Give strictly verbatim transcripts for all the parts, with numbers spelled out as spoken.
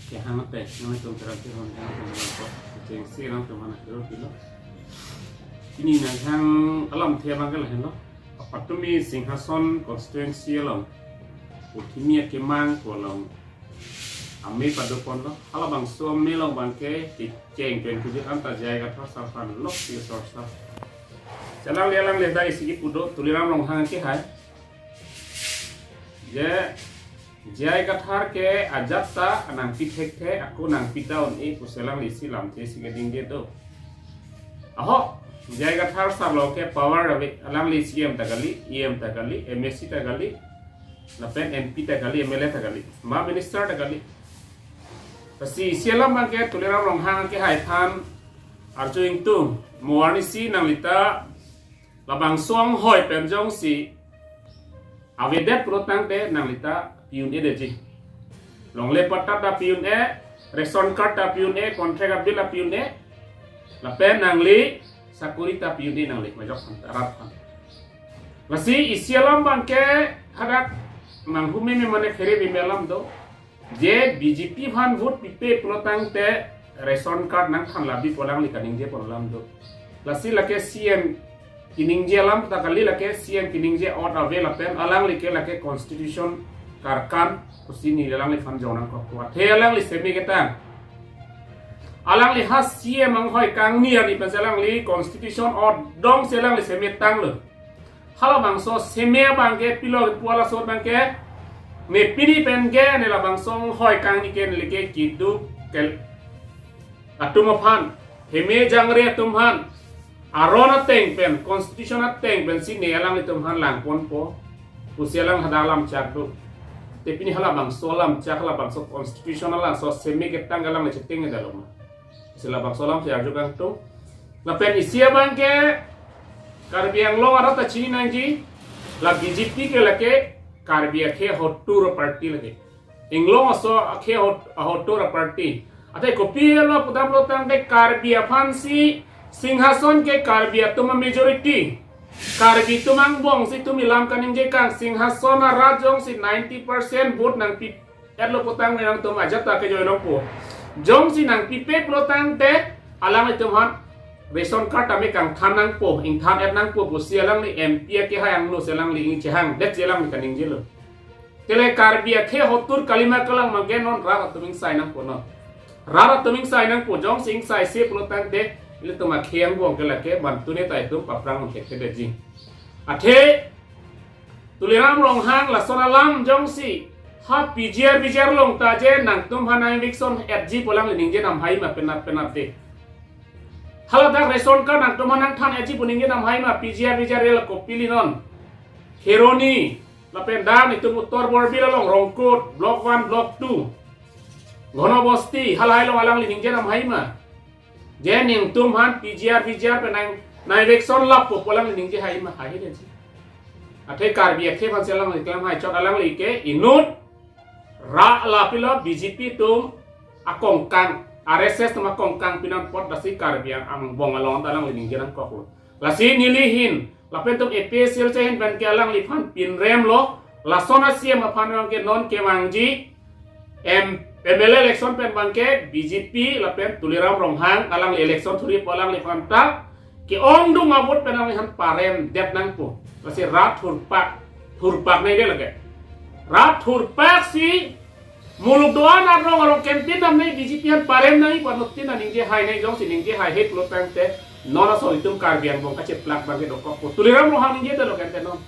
Kehang ate, nang tum terang terang, nang tum terang ko, kechengsi nang tum mana kero pilo. Pini nanghang alamthe abang ke lahenlo. Apatumi Singhason constituency along, Puthimi akemang pu along ame padoponlo. Halabangso ame along abang ke kecheng pen kejut anta J I Kathar sar aphan lok si sor sar. Jalang lialang ledai sigi pudo Tuliram Ronghang kehai. Je J I Kathar ke ajat ta nangpi thekthe, ako nangpi ta un-e pusi alangli si lamthe si keding de do. Aho, J I Kathar sar lo ke power ave, alangli C M ta kali, E M ta kali, M A C ta kali, lapen M P ta kali, M L A ta kali, ma minister ta kali. Lasi isi alam abang ke Tuliram Ronghang kehai aphan arju ingtung, mo arnisi nanglita labangso anghoi pen jongsi avedet pulo tangte nanglita pi un-e detji. Longle patta ta pi un-e, ration card ta pi un-e, contract abill ta pi un-e, lapen nangli sakori ta pi un-e nangli majok aphan, rat aphan. Lasi isi alam abang ke hadak manghume me mane phere bime alam do. Je B J P aphan vote pipe pulo tangte ration card nangthan labi pu alangli kaningje pon alam do. Lasi lake C M kiningje alam ta kali, lake C M kiningje ot ave lapen alangli ke lake constitution karkan pusi neli alangliphan jong nangkok. Athe alangli seme ketang. Alangli ha C M anghoi kangni arni pensi alangli constitution ot dong si alangli seme tanglo. Halabangso seme abang ke pilo kepu, laso abang ke ne pini pen ke ne labangso anghoi kangni ke ne lake keduk ke atum aphan, heme jangre atum aphan, aron ateng pen, constitution ateng pensi ne alanglitum aphan langponpo pusi alang hadak alam chak do. Te pini halabangso alam chak, halabangso constitution alangso seme ketang alang le cheteng daloma. Isi labangso alam si arju kangtung. Lapen isi abang ke Karbi Anglong arat ta chini nangji, la B J P ke lake Karbi akhei ahotur party lake. Inglong aso akhei ahot-, ahotur party. Athe kopilo pudamlo tangte Karbi aphansi Singhason ke Karbi atum a-majority. Karbi atum angbong si itum ilam kaningje kang, Singhason arat jongsi ninety percent vote nangpi etlo putang nangtum ajat ta kejoi longpo. Jongsi nangpipe pulo tangte alanglitum aphan ration card tame kangthan nangpo, ingthan et nangpo pusi alangli M P akehai angno si alangli ingchehang det si alangli kaningjelo. Tele Karbi akhei ahotur kalima kalang mangke non rat atum ingsai nangpo non. Rat atum ingsai nangpo, jongsi ingsaise pulo tangte ilitum akhei angbong ke lake bantu ne ta itum paprang mangke kedetji. Athe Tuliram Ronghang lason alam jongsi ha P G R V G R along ta je nangtum aphan nang eviction etji pu alangli ningje nam hai ma penap penap de. Haladak ration card nangtum aphan nangthan etji pu ningje nam hai ma, P G R V G R la kopili non. Kheroni, lapen dan itum Uttar Borbil along Rongkut, Block one, Block two, Ghonobosti, halahai along alangli ningje nam hai ma. Je nangtum aphan P G R V G R pen nang, nang eviction lappo pu alangli ningje hai ma, haihe detji. Athe Karbi akhei aphansi alangli klemhai chot, alangli ke inut ra lapilo B J P atum akongkang, R S S atum akongkang pinon apot lasi Karbi angbong along ta alangli ningje nangkoklo. Lasi neli ahin lapen itum A P H L C ahin pen ke alangliphan pinremlo, lason a-C M aphan abang ke non kevangji M-, M L A election pen abang ke B J P lapen Tuliram Ronghang alangli election thuri pu alangliphan ta ke-ongdung a-vote pen alangliphan parem det nangpo. Lasi rat thurpak, thurpak nai de lake. Rat thurpak si muluk do-an arong arong campaign nam nai, B J P aphan parem nai pu anuttin ningje hai nai, jongsi ningje haihe pulo tangte non aso itum Karbi angbong kacheplak abang ke dokokpo. Tuliram Ronghang ningje detlo kente non.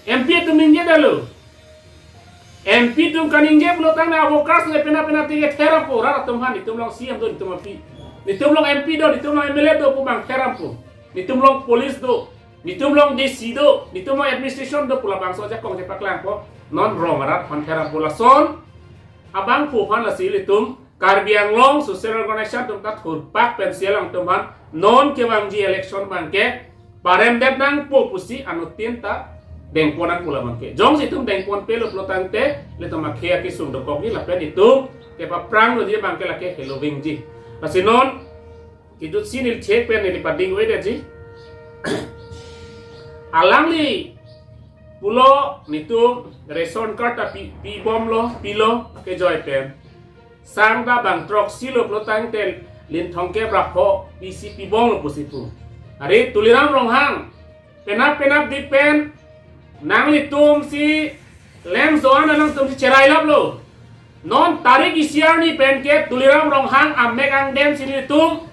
M P atum ningje detlo. M P atum kaningje pulo tangte a-workers le pena pena tike therampo, rat atum aphan, netum along C M do, netum aphi, netum along M P do, netum along M L A do pu abang therampo. Netum along police do, netum along D C do, netum along administration do pu labangso ajakong chepaklangpo. Non rong arat aphan therampo, lason abangphu aphan lasi ilitum Karbi Anglong social organization atum ta thurpak pensi alangtum aphan non kevangji election abang ke parem det nangpo pusi anuttin ta dengpon nangpo labang ke. Jongsi itum dengponpelo pulo tangte ilitum akhei akesung dokokji lapen itum kepaprang doji abang ke lake helovingji. Lasi non kejutsi neli chek pen neli pading-oi detji. Alangli pulo netum ration card ta pi, pibomlo, pilo kejoi pen. sang ta bang throksi lo pulo tangte lin thomkep ra pho P C pibom lo pusi pu. Are Tuliram Ronghang, penap penapdik pen nanglitum si Leng Johan alangtum si cherai lap lo. Non tarik isi arni pen ke Tuliram Ronghang amek angdeng si nelitum,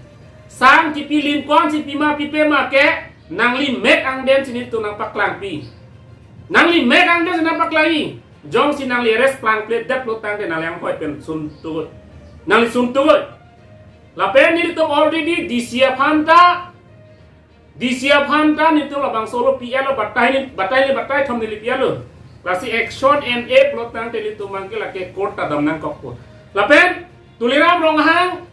sang kipi, lin ko-an si pima pipe ma ke, nangli mek angdeng si nelitum nangpaklangpi. Nangli mek angdeng si nangpaklangji. Jongsi nangli arrest plangpledet lo tangte nangli anghoi pen sum tugut. Nangli sum tugut. Lapen nelitum already D C aphan ta, D C aphan ta nelitum labangso lo P L lo, batai ni, batai ni, batai thom neli P L lo. Lasi action N A pulo tangte nelitum abang ke lake court ta dam nangkok pu. Lapen Tuliram Ronghang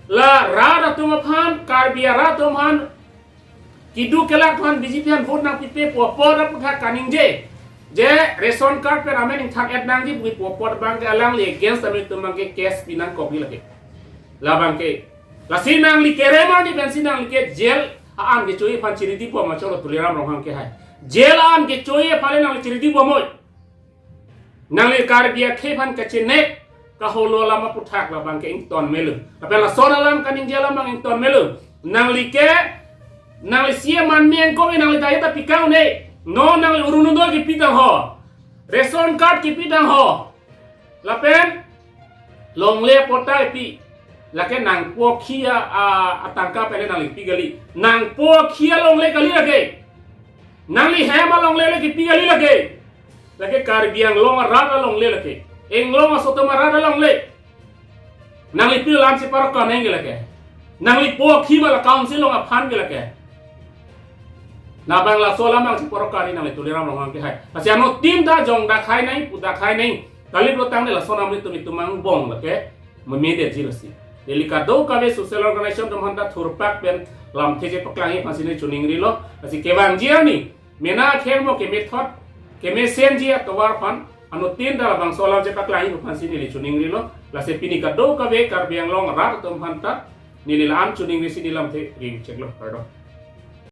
la rat atum aphan, Karbi arat atum aphan, keduk kelak aphan B J P aphan vote nangpipe pu apot aphan kaningje, je ration card pen amen ingthang-et nangji pu pu apot abang ke alangli against ta nelitum abang ke case pi nangkokji lake. Labang ke. Lasi nangli kerem arni pensi nangli ke jail a-an kecho-i aphan chiridi bom ma cholo Tuliram Ronghang ke hai. Jail a-an kecho-i aphan le nangli chiridi bom oi. Nangli Karbi akhei aphan kachenek kaholo alam aputhak labang ke ington melo. Lapen lason alam kaningje alam abang ington melo. Nangli ke, nangli C M an meng ko nangli daya ta pikang ne. Non nangli Orunodoi kipi tang ho. Ration card kipi tang ho. Lapen longle patta pi. Lake nangpo khi a, a, atangka pen le nangli pi kali. Nangpo khi alongle kali lake. Nangli hem alongle le kipi kali lake. Lake Karbi Anglong arat alongle lake. Anglong asotom arat alongle. Nangli pi alam si parokar nangji lake. Nangli po khi ma la council along aphan ke lake. Labang laso alam abang si parokar nangli Tuliram Ronghang ke hai. Lasi anuttin ta jong dak hai nang, pu dak hai nang. Kali pulo tangte laso alam nelitum nelitum angbong lake. Memedetji lasi. Neli kadokave social organization atum aphan ta thurpak pen lamthe chepaklangji aphan si neli chiningrilo. Lasi kevangji arni, mena akheng mo kemethot, kemesenji atovar aphan, anuttin ta labangso alam chepaklangji aphan si neli chiningrilo. Lasi pini kadokave Karbi Anglong arat atum aphan ta neli la-an chiningri si neli lamthe ring cheklo. Kardom.